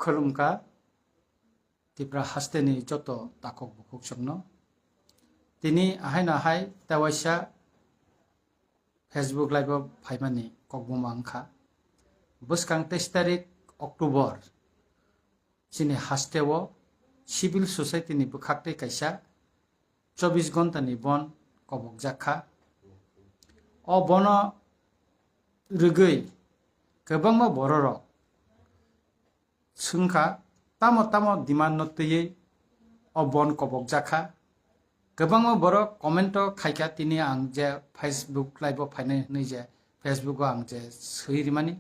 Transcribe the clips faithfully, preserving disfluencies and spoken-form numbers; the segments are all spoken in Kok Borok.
Khulumkha Tipra hasteni joto takhuk bukhuk chwngno. Tini ahaino ahai tewaisa Facebook Live o phaimani kokbuma wngkha. Bwskang teis tarik October chini hasteo civil society ni bwkhaktwi kaisa chobbish ghonta ni bon kobokjak kha. O bono rwgwi kwbangma bororok swngkha, tamo tamo demand no twiwi o bon kobokjak kha. Kwbangma borok comment o khaikha, tini ang je Facebook Live o phainai hwnwi je Facebook o ang je swi rimani.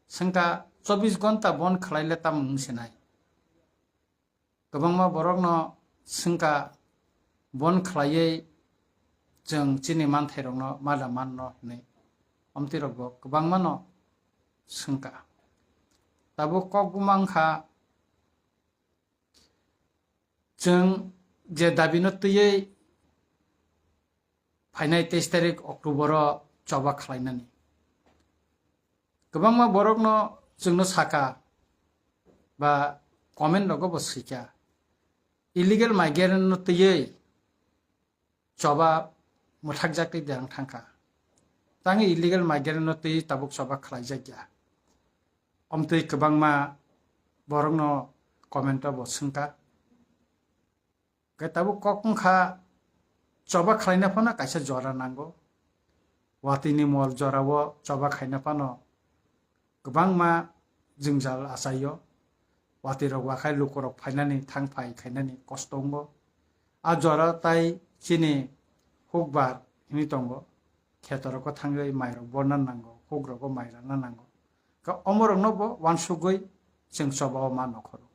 Swngkha, chobbish ghonta bon khlaile tamo wng sinai? Kwbangma borokno swngkha, bon khlaiwi chwng chini manthairokno mada manno hwnwi. Omtwirokbo kwbangmano swngkha. Tabuk kokbuma wngkha, chwng je dabino twiwi phainai teis tarik October o choba khlainani. Kwbangma borokno chwngno saka ba comment rogo bo swikha, illegal migrant no twiwi choba mwthakjak twi derang thangkha. Tangwi illegal migrant no twiwi tabuk choba khlaijakya. Omtwi kwbangma borokno comment o bo swngkha. Khe tabuk kok wngkha, choba khlaina phano kaisa jora nango. Watwi ni mol jorao choba khaina phano kwbangma jwngjal achaio. Watwi rok wakhai lukurok phainani thang phai khainani kosto wngo. A jora tai chini hukbar hwnwi tongo. Khetorok o thangwi mairok borna nango, hukrok o mai rana nango. Khe omorokno bo uansugwi chwng choba o ma nokhoro.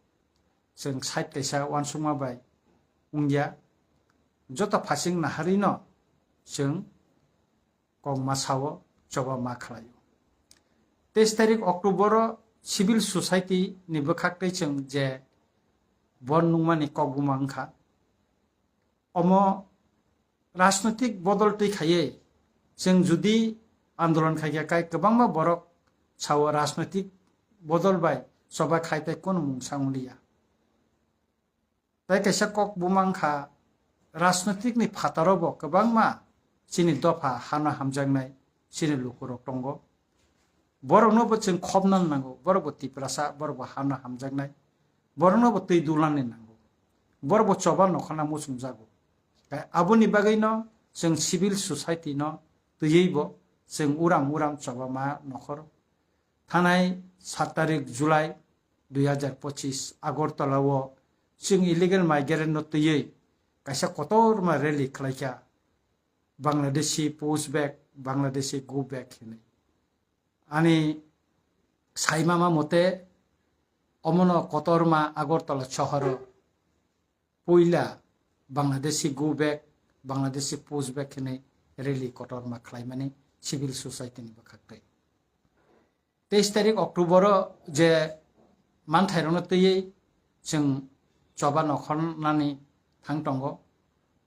Chwng side kaisa uansukma bai wngya. Joto phasing naharino chwng kokma sao choba ma khlaio. Teis tarik October o civil society ni bwkhak tei chwng je bon nungmani kokbuma wngkha. Omo rajnoitik bodol twi khaiwi chwng judi andolon khaikha, kai kwbangma borok sao rajnoitik bodol bai choba khai tei kono mungsa wngliya. Tai kaisa kokbuma wngkha, rajnoitik ni phataro bo kwbangma chini dopha hano hamjaknai chini lukurok tongo. Borokno bo chwng khopna nango, borok bo Tiprasa, borok bo hano hamjaknai, borokno bo twi dulani nango, borok bo choba nokhorna muchungjago. Tei aboni bagwino chwng civil society no twiwi bo chwng uram uram choba ma nokhoro. Thanai sat tarik July dui hazar pochis Agartala o chwng illegal migrant no twiwi kaisa kotorma rally khlaikha, Bangladeshi push back, Bangladeshi go back hinwi. Ani saimama mote omono kotorma Agartala sohoro puila Bangladeshi go back, Bangladeshi push back hinwi rally kotorma khlaimani civil society ni bwkhak tei. Teis tarik October o je manthairokno twiwi chwng choba nokhornani thang tongo.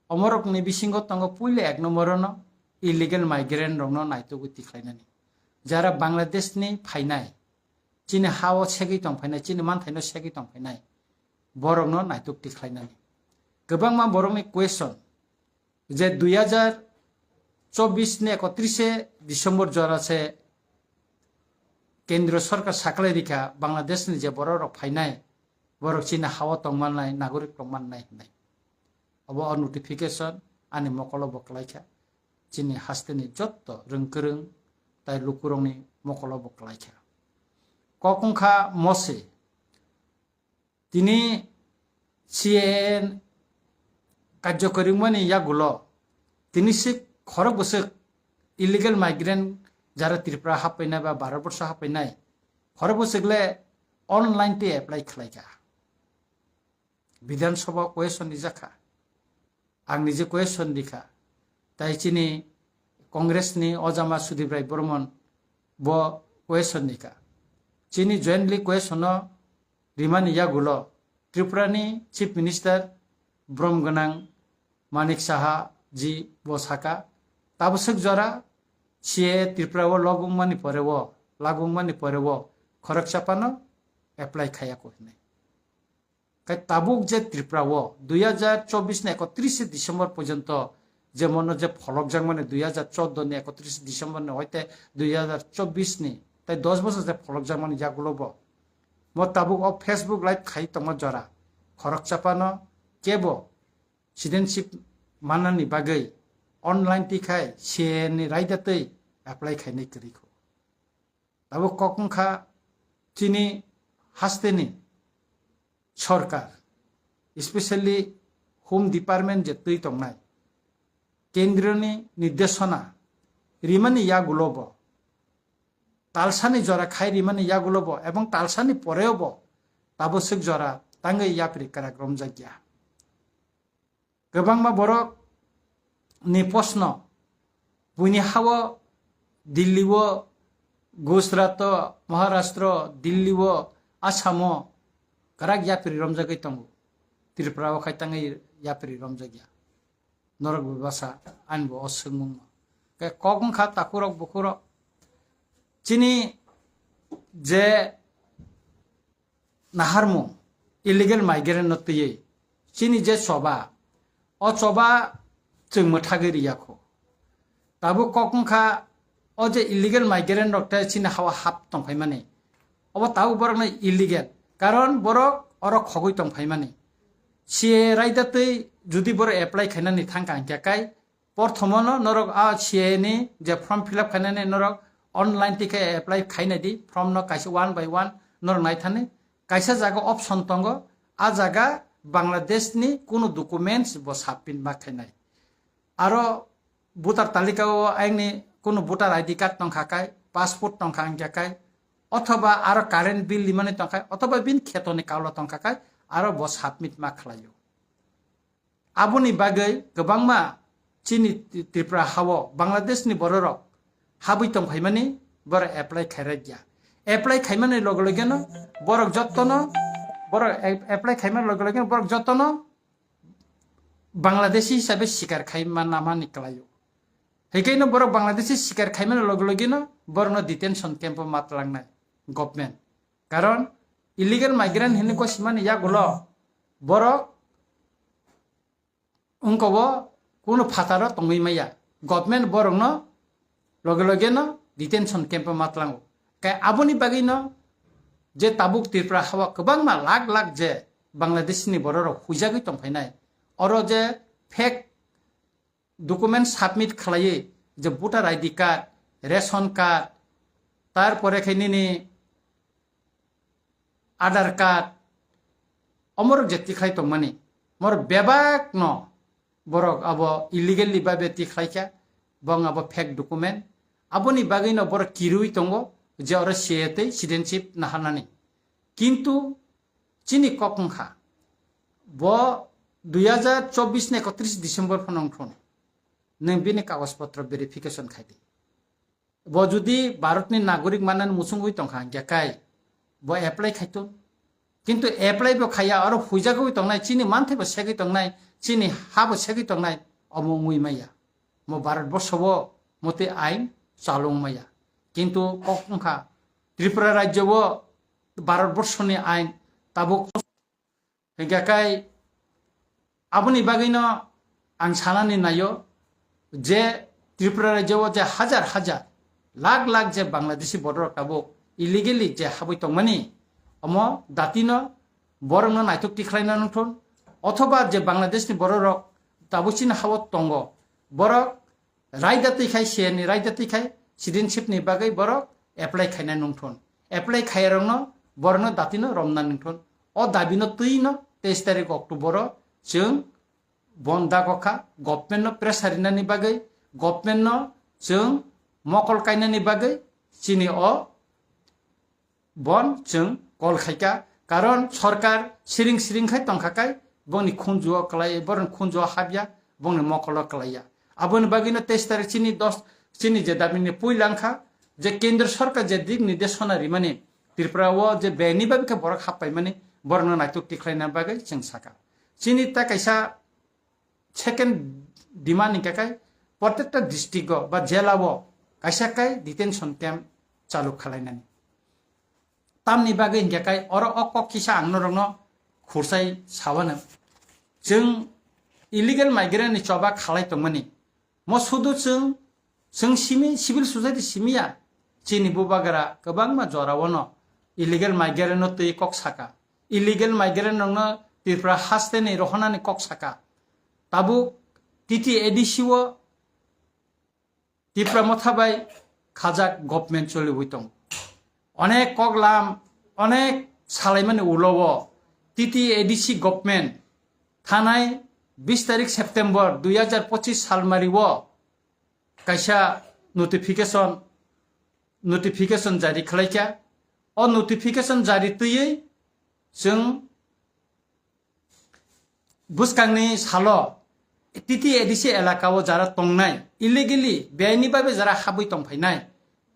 Omorokni bisingo tongo puila ek nombor no illegal migrant rokno naitugwi tikhlainani. Jara Bangladesh ni phainai, chini ha o segwi tong phainai, chini manthaino segwi tong phainai, borokno naituk tikhlainani. Kwbangma borokni question je dui hazar chobbish ni ekotrise December jora se Kendriya Sorkar saklai rikha Bangladesh ni je borok rok phainai, borok chini ha o tong mannai, nagorik tong mannai hinai. Obo o notification ani mokolo bo kwlaikha. Chini hasteni jotto rwngkwrwng tai lukurokni mokolo bo kwlaikha. Kok wngkha mose. Tini C A A karjokori wngmani yagulo tini sik khorok bwswk illegal migrant jara Tripura happainai ba Bharat borsho happainai khorok bwswk le online tei apply khlaikha. Bidhan Sabha question rijakha. Ang nije question rikha. Tai chini Congress ni ojama Sudip Rai Bormon bo question rikha. Chini jointly question no rimani yagulo Tripura ni Chief Minister brom gwnang Manik Saha ji bo saka, tabwswk jora C A A Tripura o logwngmani pore o, lagwngmani pore o khoroksa phano apply khaiya ko hinwi. Kai tabuk je Tripura o dui hajar chobbish ni ekotris December porjonto je mono je pholokjakmani, dui hajar choudo ni ekotris December ni hoite dui hajar chobbish ni, tai dos bosor je pholokjakmani yagulo bo. Mo tabuk o Facebook live khai tongma jora khoroksa phano kebo citizenship manani bagwi online tikhai C A A ni raida twi apply khainai kwrwi kho. Tabuk kok wngkha chini hasteni sorkar, especially Home Department je twi tongnai, kendroni nirdeshona rimani yagulo bo, talsani jora khai rimani yagulo bo, ebong talsani poreo bo tabuk swk jora tangwi yapri kwrak romjakya. Kwbangma borok ni post no buini ha-o, Delhi o, Gujarat o, Maharashtra o, Delhi o, Assam o kwrak yapri romjagwi tongo. Tripura o khai tangwi yapri romjakya. Norok bebasa ani bo o swngmung no. Khe kok wngkha takhurok bukhurok. Chini je naharmung, illegal migrant no twiwi chini je choba, o choba chwng mwthagwi riyakho. Tabuk kok wngkha o je illegal migrant rok tei chini ha-o hap tongphaimani. Obo tabuk borokno illegal, karon borok oro khogwi tongphaimani. C A A raida twi judi borok apply khainani thangkha hinkhe kai, porthomono norok a C A A ni je form fill up khainani norok online tikhe apply khainai di, form no kaisa one by one norok naithani. Kaisa jaga option tongo, a jaga Bangladesh ni kunu documents bo submit ma khainai. Aro voter talika o ayangni kunu voter I D card tongkha kai, passport tongkha hinkhe kai, othoba aro current bill limani tongkha, othoba bini khetoni kaulo tongkha kai, aro bo submit ma khlaio. Aboni bagwi kwbangma chini Tripura ha-o Bangladesh ni bororok habwi tongphaimani borok apply khairokya. Apply khaimani loge loge no borok jottono, borok ap-, apply khaimani loge loge no borok jottono Bangladeshi hisabe sikar khaima namani kwlaio. Hikaino borok Bangladeshi sikar khaimani loge loge no borokno detention camp o ma tlangnai government. Karon illegal migrant hinwi kosimani yagulo borok wngkobo kunu phataro tongwi maya. Government borokno loge loge no detention camp o ma tlango. Kai aboni bagwi no je tabuk Tripura ha-o kwbangma lakh lakh je Bangladesh ni bororok huijagwi tongphainai. Oro je fake document submit khlaiwi je voter I D card, ration card, tarpore khe nini Aadhaar card, omorok je tikhlai tongmani, omorok bebak no borok abo illegally babe tikhlai kha, bong abo fake document. Aboni bagwi no borok kirui tongo je oro C A A tei citizenship naharnani. Kintu chini kok wngkha, bo dui hajar chobbish ni ekotris December phano wngthun, nwng bini kagoj potro verification khai di. Bo judi Bharatni nagorik manani muchungwi tongkha, hinkhe kai bo apply khaitun. Kintu apply bo khaiya, oro huijagwi tongnai, chini manthai bo segwi tongnai, chini ha bo segwi tongnai, omo wngwi maya. Mo Bharat borsho bo motwi ain chalung maya. Kintu kok wngkha, Tripura rajyo bo Bharat borshoni ain tabuk. Hinkhe kai aboni bagwino ang sanani naio je Tripura rajyo o je hajar hajar, lakh lakh je Bangladeshi bororok tabuk illegally je habwi tongmani, omo datino borokno naitok tikhlaina nungthun, othoba je Bangladeshni bororok tabuk chini ha-o tongo, borok raida twi khai, C A A ni raida twi khai, citizenship ni bagwi borok apply khaina nungthun. Apply khaiyarokno borokno datino romna nungthun. O dabino twino teis tarik October o chwng bon dago kha, government no pressure rinani bagwi, government no chwng mokol kainani bagwi chini o bon chwng call khaikha, karon sorkar siring siring khai tongkha kai, bongni khunjuo kwlai, borokni khunjuo habya, bongni mokolo kwlaiya. Aboni bagwino teis tarik chini dos, chini je dabini puila wngkha, je kendro sorkar je dik nirdeshona rimani, Tripura o je beni bagwi khe borok happaimani, borokno naitok tikhlaina bagwi chwng sakha. Chini ta kaisa second demand hingkha khe, protekta district o ba jela o kaisa kai detention camp chalu khalainani. Tamni bagwi hinkhe kai oro o kok kisa ang norokno khursai sawano. Chwng illegal migrant ni choba khalai tongmani. Mo sudu chwng, chwng simi, civil society simi ya. Chini bubagra kwbangma jorao no illegal migrant no twi kok saka. Illegal migrant rokno Tripura haste ni rohonani kok saka. Tabuk T T A D C o Tipra Motha bai khajak government choliwi tong. Onek koklam, onek salaimani ulo o T T A D C government thanai bis tarik September dui hajar pochis salmari o kaisa notification, notification jari khlaikha. O notification jari twiwi chwng bwskangni salo T T A D C elaka o jara tongnai, illegally, beaini babe jara habwi tongphainai,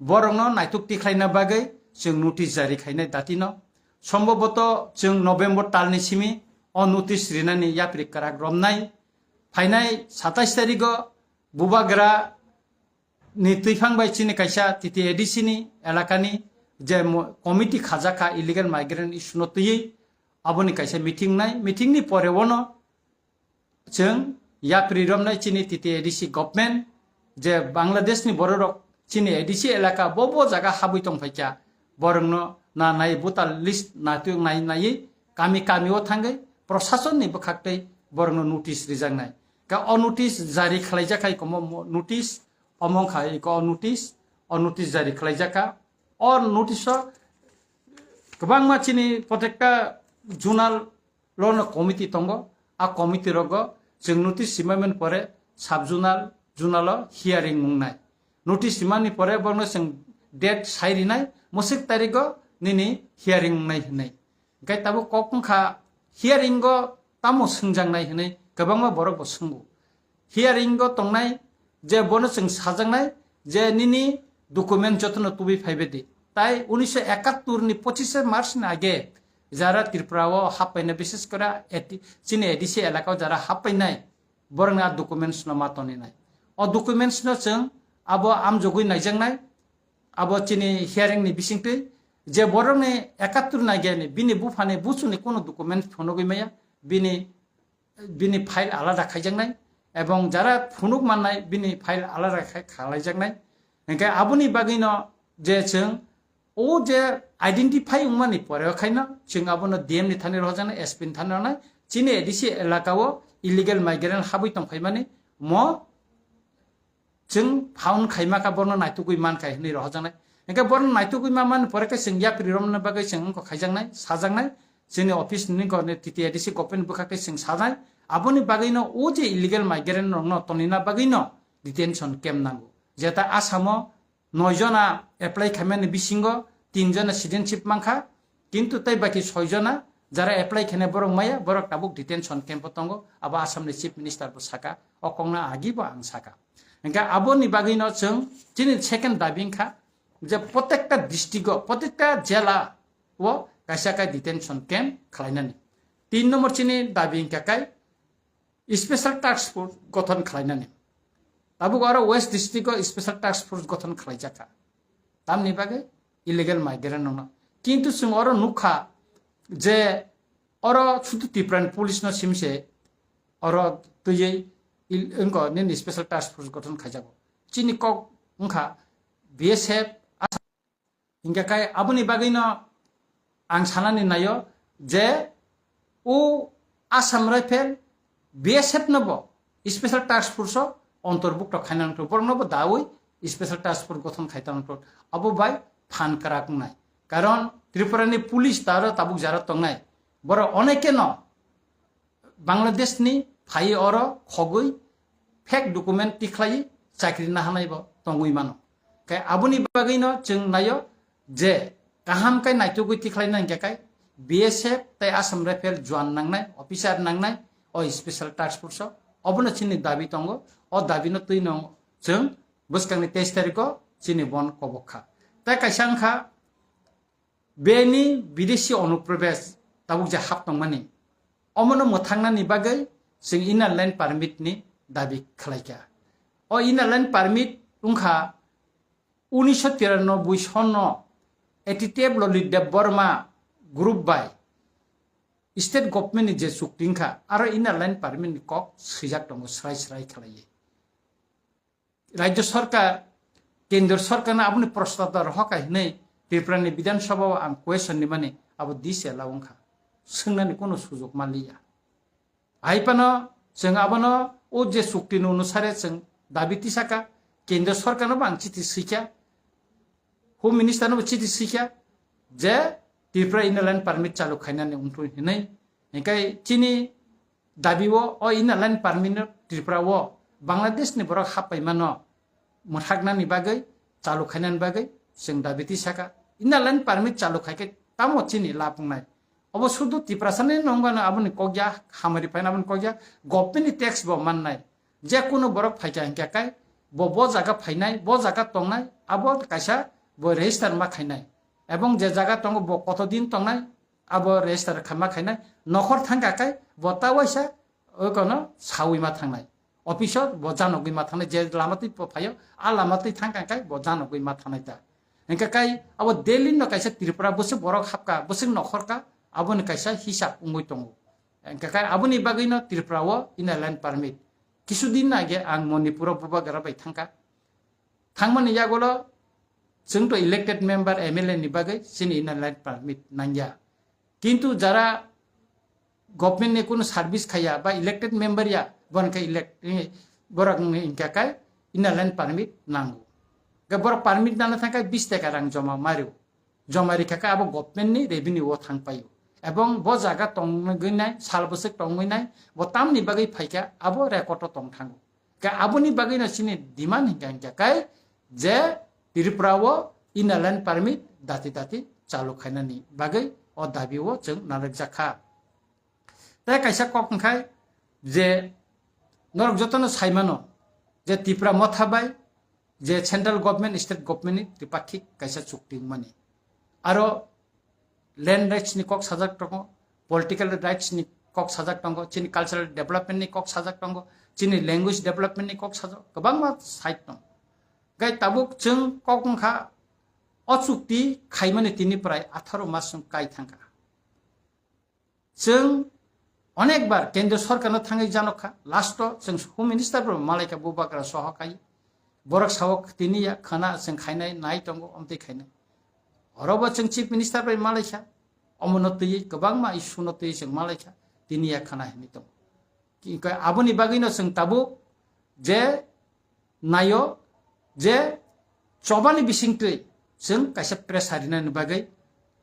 borokno naituk tikhlaina bagwi chwng notice jari khainai datino. Somboboto chwng November talni simi o notice rinani yapri kwrak romnai. Phainai satais tarigo bubagra ni twiphang bai chini kaisa T T A D C ni elakani je mo-, committee khajakha illegal migrant issue no twiwi, aboni kaisa meeting nai. Meeting ni pore ono chwng yapri romnai chini T T A D C government je Bangladesh ni bororok chini A D C elaka bo bo jaga habwi tongphaikha, borokno na nai voter list na twi nai nai kami kami o thangwi prosason ni bwkhak tei borokno notice rijaknai. Ka o notice jari khlaijak hai komo mo-, notice omo wngkha iko o notice, o notice jari khlaijak kha. O notice o kwbangma chini protekta zonal lono committee tongo. A committee rogo chwng notice simaiman pore sub zonal, zonal o hearing wngnai. Notice simani pore borno chwng date sai rinai, musik tarigo nini hearing wngnai hinwi. Hingke tabuk kok wngkha hearing o tamo swngjaknai hinwi kwbangma borok bo swngo. Hearing o tongnai je bono chwng sajaknai je nini document jotono tubui phaibe di. Tai unisho ekattor ni pochishe March ni age jara Tripura o happaina, bishes kore A T, chini A D C elaka o jara happainai, borokni a documents no ma toninai. O documents no chwng abo amjogwi naijaknai, abo chini hearing ni bisingtwi je borokni ekattor ni age ni bini buphani buchuni kono document phunugwi maya, bini bini file alada khaijaknai, ebong jara phunuk mannai bini file alada khai khalaijaknai. Hingke aboni bagwino je chwng o je identify wngmani pore o khaino chwng abono D M ni thani rohorjaknai, S P ni thani rohornai, chini A D C elaka o illegal migrant habwi tongphaimani mo chwng found khaima kha, borno naitugwi man kha hinwi rohorjaknai. Hingke borno naitugwi ma mani pore khe chwng yapri romna bagwi chwng wngkha khaijaknai, sajaknai, chini office ni gor ni T T A D C government bwkha khe chwng sanai. Aboni bagwino o je illegal migrant rokno tonina bagwino detention camp nango. Jeta Assam o noi jona apply khaimani bisingo tin jona citizenship mankha, kintu tei baki soi jona jara apply khainai borok maya, borok tabuk detention camp o tongo, abo Assam ni Chief Minister bo saka, o kokno agi bo ang saka. Hingke aboni bagwino chwng chini second dabi wngkha je protekta district o, protekta jela o kaisa khe detention camp khlainani. Tin number chini dabi wngkha khe special task force gothon khlainani. Tabuk oro West district o special task force gothon khlaijakha. Tamni bagwi illegal migrant rokno. Kintu chwng oro nukha je oro sudu Tripura ni police no simse oro twiwi il-, wngko nini special task force gothon khaijago. Chini kok wngkha B S F, Hingke kai aboni bagwino ang sanani naio je o Assam Rifle B S F no bo special task force o ontorbukto khaina nangtho, borok no bo dawi special task force gothon khai tongtho, abo bai phan kwrak wngnai. Karon Tripura ni police taro tabuk jara tongnai, borok onekeno Bangladesh ni phai oro khogwi fake document tikhlai chakri nahanai bo tongwi mano. Khe aboni bagwi no chwng naio je kaham khe naitugwi tikhlai nang khe kai B S F tei Assam Rifle juan nangnai, officer nangnai o special task force o. Obono chini dabi tongo, o dabi no twi no chwng bwskang ni teis tarikh o chini bon kobok kha. Tei kaisa wngkha Bini bidesi onuprobes tabuk je hap tongmani, omono mwthangnani bagwi chwng Inner Line Permit ni dabi khlaikha. O Inner Line Permit wngkha unisho tiranoboi sonno A T T F Lolitdeb Borma group bai state government ni je chukti wngkha, aro inner line permit ni kok swijak tongo srai srai khlaiwi. Rajya sarkar, kendra sarkar no aboni prostab da rohor kha hinwi Tripura ni Bidhan Sabha o ang question rimani abo dise la wngkha. Swngnani kono sujok manliya. Hai phano chwng abono o je chukti ni onusare chwng dabi tisaka, kendra sarkar no bo ang chithi swikha, Home Minister no bo chithi swikha je Tripura inner line permit chalu khainani wngthung hinwi. Hinkhe chini dabi o, o inner line permit no Tripura o Bangladesh ni borok happaimano mwthaknani bagwi, chalu khainani bagwi chwng dabi tisaka. Inner line permit chalu khaikhe tamo chini lab wngnai? Obo sudu Tiprasani nongano aboni kokya, hamari phaina aboni kokya, government ni tax bo mannai. Je kunu borok phaikha hinkhe kai bo, bo jaga phainai, bo jaga tongnai, abo kaisa bo register ma khainai. Ebong je jaga tongo bo koto din tongnai, abo register kha ma khainai. Nokhor thangkha kai bo ta waisa okono sawi ma thangnai. Office o bo janogwi ma thangnai, je lama twi phaio, a lama twi thangkha kai bo janogwi ma thangnai ta. Hinkhe kai abo Delhi no kaisa Tripura bwswk borok hapkha, bwswk nokhorkha, aboni kaisa hisab wngwi tongo. Hinkhe kai aboni bagwino Tripura o inner line permit. Kisu din age ang Manipur o bubagra bai thangkha. Thangmani yagulo chwng to elected member M L A ni bagwi chini inner line permit nangya. Kintu jara government ni kunu service khaya ba elected member ya, bon khe elect, eh, borok wngkha kai inner line permit nango. Ke borok permit nana thangkha bis taka rang joma mario. Joma rikha khe abo government ni revenue o thang paio. Ebong bo jaga tongwi nai, sal bwswk tongwi nai, bo tamni bagwi phaikha abo record o tong thango. Khe aboni bagwi no chini demand hinkha hinkha kai je Tripura o inner line permit dati dati chalu khainani bagwi o dabi o chwng narwk jakha. Tei kaisa kok wngkhai je norok jotono saimano je Tipra Motha bai je central government, state government ni tripakhik kaisa chukti wngmani. Aro land rights ni kok sajak tongo, political rights ni kok sajak tongo, chini cultural development ni kok sajak tongo, chini language development ni kok sajak, kwbangma side tongo. Gai tabuk chwng kok wngkha o chukti khaimani tini prai atharo mas wng kai thangkha. Chwng onekbar kendra sorkarno thangwi janokha, last o chwng Home Minister bo malaikha bubagra soho kai. Borok sao tini ya khana chwng khainai nai tongo, omtwi khainai. Orobo chwng Chief Minister bai malaikha, omono twiwi kwbangma issue no twiwi chwng malaikha, tini ya khana hinwi tongo. Ki-, ka-, aboni bagwino chwng tabuk je naio je chobani bisingtwi chwng kaisa pressure rinani bagwi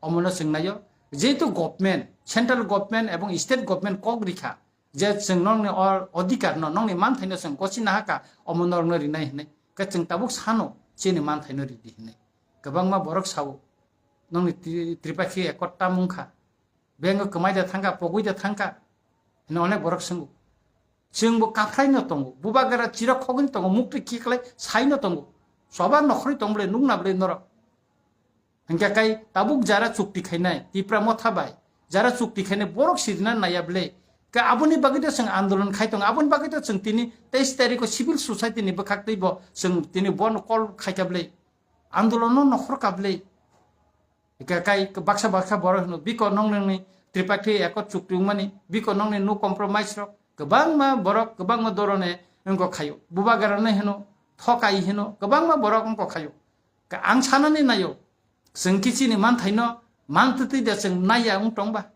omono chwng naio. Jehetu government, central government ebong state government kok rikha je chwng nokni or-, odhikar no, nokni manthai no chwng gosi nahaka, omo norokno rinai hinwi. Khe chwng tabuk sano chini manthai no ridi hinwi. Kwbangma borok sao, nokni Tri-, Tripakhi Accord tam wngkha, bengo kwmai da thangkha, pogwi da thangkha hinwi onek borok swngo. Chwngbo kaphraino tongo, bubagra chirok khogwino tongo, muktwi khiklai saino tongo. Soba nokhorwi tong bwle, nukna bwle norok. Hinkhe kai tabuk jara chukti khainai, Tipra Motha bai, jara chukti khainai borok sirina naiya bwle. Ka aboni bagwi to chwng andolon khai tongo, aboni bagwi to chwng tini teis tarikho civil society ni bwkhak twibo chwng tini bono call khaikha bwle. Andolono nokhorkha bwle. Ika kai baksa baksa borok hino, biko nong nongni Tripartite Accord chukti wngmani, biko nongni no compromise rok, kwbangma borok, kwbangma dorone wngkok khayo. Bubagrano hino, thokai hino, kwbangma borok wngkok khayo. Ka ang sanani nayo, chwng kichini manthaino mantwtwi da chwng naiya wng tongba.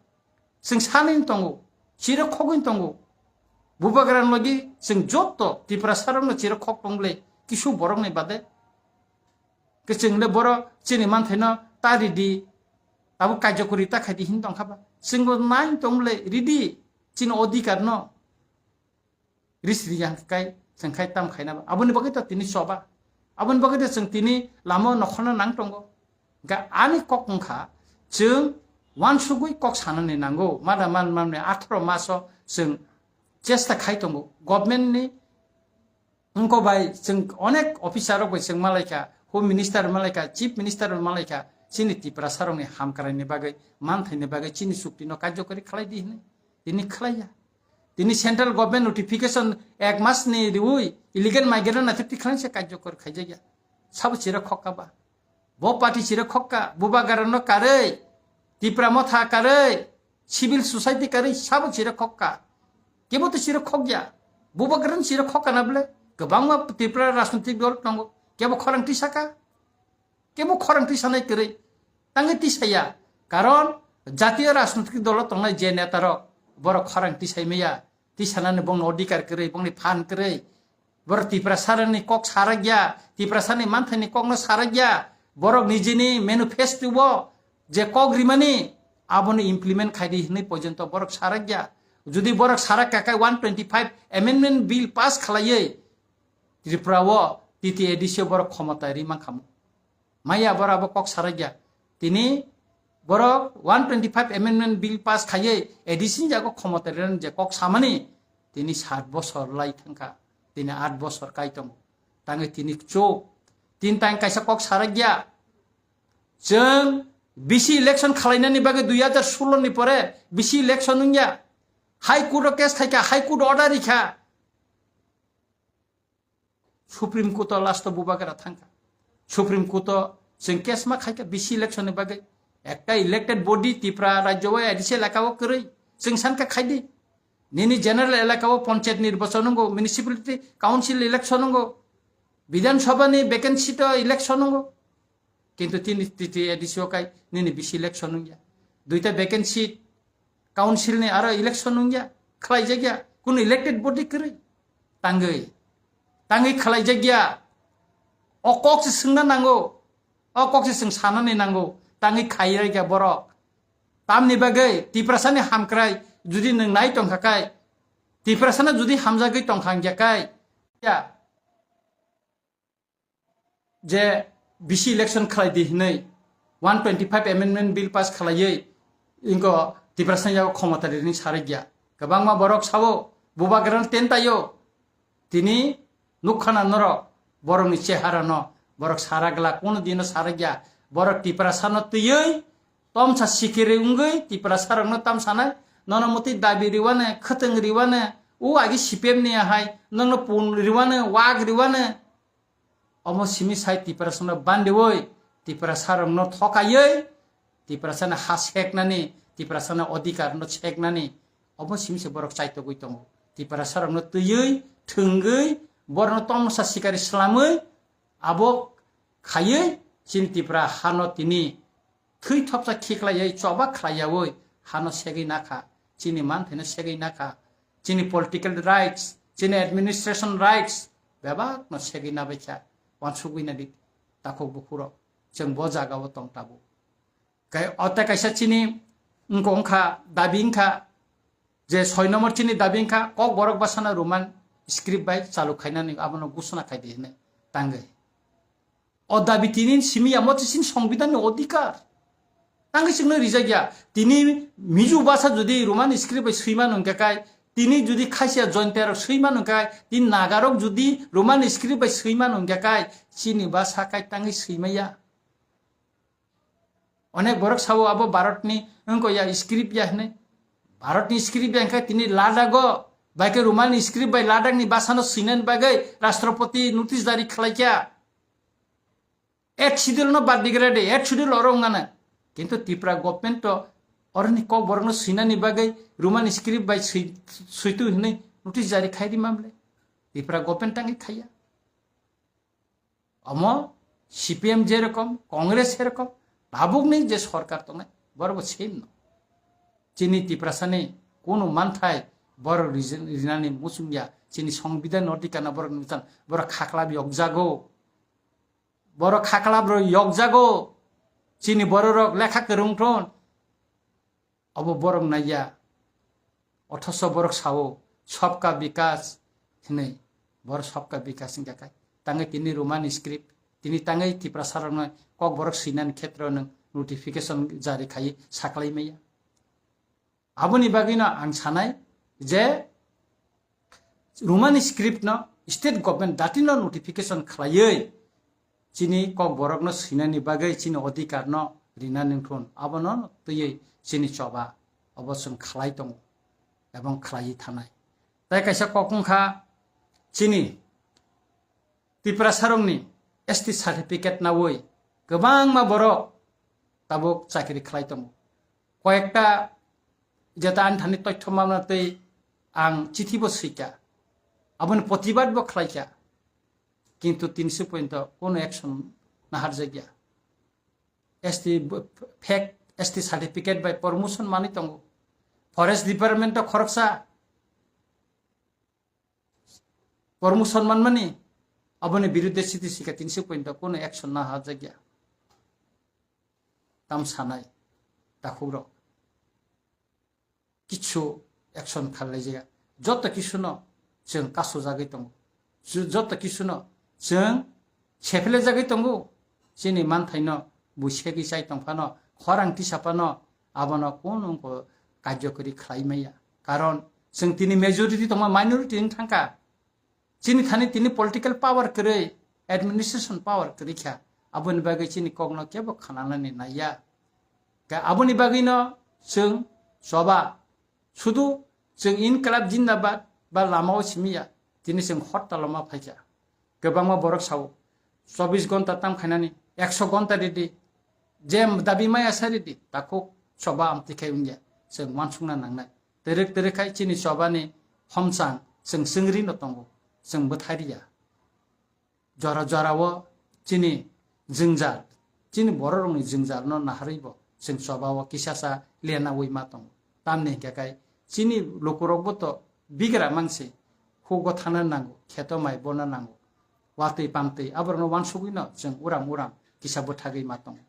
Chwng sanwi tongo, chiro khogwi tongo. Bubagrani logi chwng jotto Tiprasarokno chiro khok tong bwle, kisu borokni bade. Kwchwng le boro chini manthaino ta ridi, abo kaijakuri ta khaidi hin tongkha ba. Chwngbo nai tong le ridi chini odhikar no. Ris riyang kai, chwng khai tam khaina ba. Aboni bagwi to tini choba. Aboni bagwi to chwng tini lama nokhorno nang tongo. Ga ani kok wngkha chwng wansugwi kok sanani nango. Mada man manni atharo maso chwng chesta khai tongo. Government ni Wngkha bai chwng onek officer rok bai chwng malaikha, Home Minister malaikha, Chief Minister malaikha, chini Tiprasa rokni hamkraini bagwi, manthaini bagwi chini chukti no karjokari khlai di hinwi. Tini khlaiya. Tini central government notification ek mas ni riwi illegal migrant naithok tikhlai se karjokari khaijakya. Sabo chira khokka ba. Bo party chiro khokka, Bubagrano karwi, Tipra Motha karwi, civil society karwi sabo chiro khokka. Kebo to chiro khokya. Bubagrano chiro khokka na bole. Kwbangma Tripura rajnitik dol tongo. Kebo khorang tisaka. Kebo khorang tisanai kwrwi. Tangwi tisaya. Karon jatiyo rajnitik dolo tongnai je netarok borok khorang tisai maya. Tisanani bongni odhikar kwrwi, bongni phan kwrwi. Borok Tiprasarani kok sarakya, Tiprasani manthaini kokno sarakya. Borok nijini manifesto-o je kok rimani, abono implement khaidi hinwi porjonto borok sarakya. Jodi borok sarakka khe one twenty-five amendment bill pass khlaiwi Tripura-o T T A D C-o borok khomota ri mankhamu. Maya borok abo kok sarakya. Tini borok one twenty-five amendment bill pass khaiwi A D C ni jago khomota rinani je kok samani, tini sat bosor lai thangkha, tini at bosor kai tongo. Tangwi tini chuk, tin tang kaisa kok sarakya. Chwng bisi election khalainani bagwi dui hajar solo ni pore bisi election wngya. High Court o case khaikha, High Court order rikha. Supreme Court o last o Bubagra thangkha. Supreme Court o chwng case ma khaikha bisi election ni bagwi. Ekta elected body Tripura rajyo o A D C elaka o kwrwi. Chwng sankha khaidi. Nini general elaka o panchayat nirbachon wngo, municipality council election wngo, Bidhan Sabha ni vacancy to election wngo. Kintu tini T T A D C o kai nini bisi election wngya. Duita vacancy council ni aro election wngya, khlaijakya, kunu elected body kwrwi. Tangwi, tangwi khlaijakya. O kok se swngna nango, o kok se swng sanani nango, tangwi khairikya borok. Tamni bagwi Tiprasani hamkrai judi nwng nai tongkha kai, Tiprasana judi hamjagwi tongkha wngya kai, ya, je bisi election khlai di hinwi one twenty-five amendment bill pass khlaiwi inko Tiprasani yago khomota rini sarikya. Kwbangma borok sabo, Bubagrano tentaio, tini nukha na norok, borokni chehara no, borok sara glak, kono dino sarakya, borok Tiprasano twiwi, tomsa sikiri wngwi, Tiprasarokno tamsanai, nono mutwi dabi riwane, khwtwng riwane, o agi C P M ni ahai, nokno pun riwane, wak riwane, omo simi sai Tiprasano bandiwi, Tiprasarokno thokaiwi, Tiprasani ha seknani, Tiprasani odhikar no seknani, omo simi se borok chaitogwi tongo. Tiprasarokno twiwi, thwngwi, borokno tomsa sikari slamwi, abo khaiwi chini Tipra hano tini thwi thopsa khiklaiwi choba khlaiyawi hano segwi nakha, chini manthaino segwi nakha, chini political rights, chini administration rights bebakno segwi nabaikha, wansugwi nadi takhuk bukhurok, chwng bo jagao tong tabuk. Kai ote kaisa chini wngkha, wngkha, dabi wngkha, je soi number chini dabi wngkha, Kokborok bwsano Roman script bai chalu khainani abono gusuna khaidi hinwi tangwi. O dabi tini simi ya, mo chini songbidanni odhikar. Tangwi chwngno rijak ya. Tini Mizo basa jodi Roman script bai swima nungkha kai, tini jodi Khasia Jaintia rok swima nungkha kai, tini Nagarok jodi Roman script bai swima nungkha kai, chini basa kai tangwi swima ya. Onek borok sabo abo Bharatni wngkha ya script ya hinwi. Bharatni script ya wngkha tini Ladago, bai khe Roman script bai Ladakni basano swinani bagwi Rashtrapati notice jari khlaikha. Eighth schedule no bad digra de, eighth schedule oro wngana. Kintu Tripura government to oroni kok borokno swinani bagwi Roman script bai swi-, switu hinwi notice jari khairi mamle. Tripura government tangwi khaiya. Omo C P M jerokom, Congress serokom, tabukni je sorkar tongnai, borokbo same no. Chini Tiprasani kunu manthai borok rijin-, rinani muchungya, chini songbidan no tikana borok nukjan, borok khaklap yokjago. Borok khaklap rok yokjago. Chini bororok lekha kwrwng thon. Obo borok naiya, othoso borok sao, "Sabka Vikas" hinwi, borok "Sabka Vikas" wngkha kai. Tangwi tini Roman script, tini tangwi Tiprasarokno kok borok swinani khetreo nwng notification jari khai saklai maya. Aboni bagwino ang sanai je Roman script no state government datino notification khlaiwi chini kok borokno swinani bagwi chini odhikar no rina nungthun, abono twiwi chini choba obo chwng khlai tongo ebong khlaiwi thanai. Tai kaisa kok wngkha chini Tiprasarokni S T certificate nawi Kwbangma borok tabuk chakri khlai tongo. Koyekta jeta ani thani toithoma manatwi ang chithi bo swikha, aboni protibad bo khlaikha, kintu tinsi pointo kono action naharjakya. S T b-, fake S T certificate bai promotion manwi tongo. Forest Department o khoroksa promotion manmani, aboni birudde siti sika tinsi pointo kono action naharjakya. Tam sanai takhukrok kichu action kharlaijaya. Joto kisuno chwng kasujagwi tongo. Ju-, joto kisuno chwng sephelejagwi tongo. Chini manthaino bui segwi chai tongphano, khorang tisaphano, abono kunu wngkho karjokori khlai maya. Karon chwng tini majority tongma minority wng thangkha. Chini thani tini political power kwrwi, administration power kwrwi kha. Aboni bagwi chini kokno kebo khananani naiya. Ka aboni bagwino chwng choba, sudu chwng Inqilab Jindabad ba lamao simiya, tini chwng hortalo ma phaikha. Kwbangma borok sao, chobbish gonta tam khainani, ekso gonta ridi, je dabi maya sa ridi, takhuk choba amtwi khai wngya, chwng uansukna nangnai. Twrwk twrwk khai chini chobani homchang chwng chwngri no tongo, chwng bwthai riya. Jora jorao chini jwngjal, chini bororokni jwngjalno naharwibo chwng chobao kisasa lenawi ma tongo. Tamni hinkhe kai chini lukurokbo to bigra mangse, hugo thana nango, kheto mai bona nango, watwi pamtwi aborokno uansugwino chwng uram uram kisa bwthagwi ma tongo.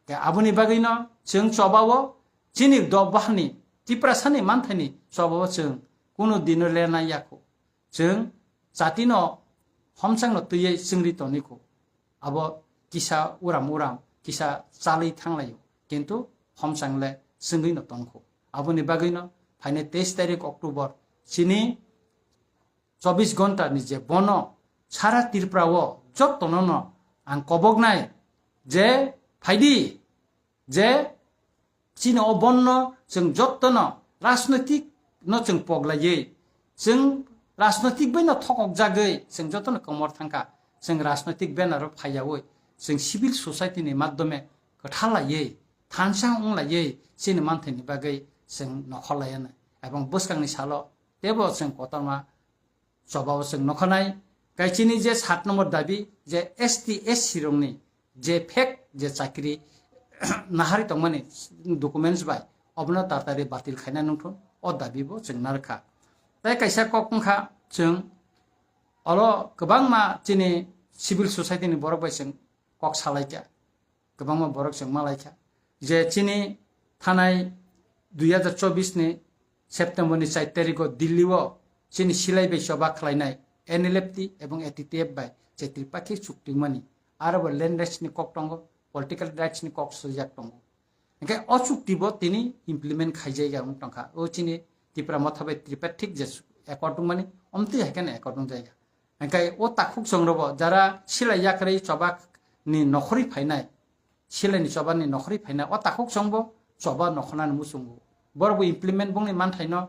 Khe aboni bagwino chwng chobao chini dophani Tiprasani manthaini chobao chwng kunu dino lena yakho. Chwng jatino homchangno twiwi chwngri toni kho. Abo kisa uram uram, kisa chalwi thanglaio, kintu homchang le chwngwi no tongkho. Aboni bagwino phainai teis tarik October chini chobbish gonta ni je bono sara Tripura o jotono no ang koboknai je phaidi, je chini o bonno chwng jottono rajnoitik no chwng poglaiwi, chwng rajnoitik bai no thokok jagwi chwng jottono komor thangkha. Chwng rajnoitik banner o phaiyawi chwng civil society ni madhyome kwtha laiwi thansa wng laiwi chini manthaini bagwi chwng nokhor laiyanai. Ebong bwskangni salo tebo chwng kotorma chobao chwng nokhanai. Kaichini je sat nombor dabi je S T S C rokni je fake je chakri nahari tongmani documents bai, obono tatari batil khaina nungthun, o dabi bo chwng narwkha. Tai kaisa kok wngkha chwng olo kwbangma chini civil society ni borok bai chwng kok salaikha. Kwbangma borok chwng malaikha je chini thanai dui hazar chobbish ni September ni char tarikh o Delhi o chini silai bai choba khlainai N L F T ebong A T T F bai je Tripakhi chukti wngmani, aro bo land rights ni kok tongo, political rights ni kok swijak tongo. Hingke o chukti bo tini implement khaijaya wng tongkha. O chini Tipra Motha bai Tripartite je accord wngmani, omtwi hai kheno accord wngjaya. Hingke o takhuk chwng robo jara silai yakrwi choba ni nokhorwi phainai, silai ni choba ni nokhorwi phainai, o takhuk chwng bo choba nokhornani muchungo. Borok bo implement bongni manthaino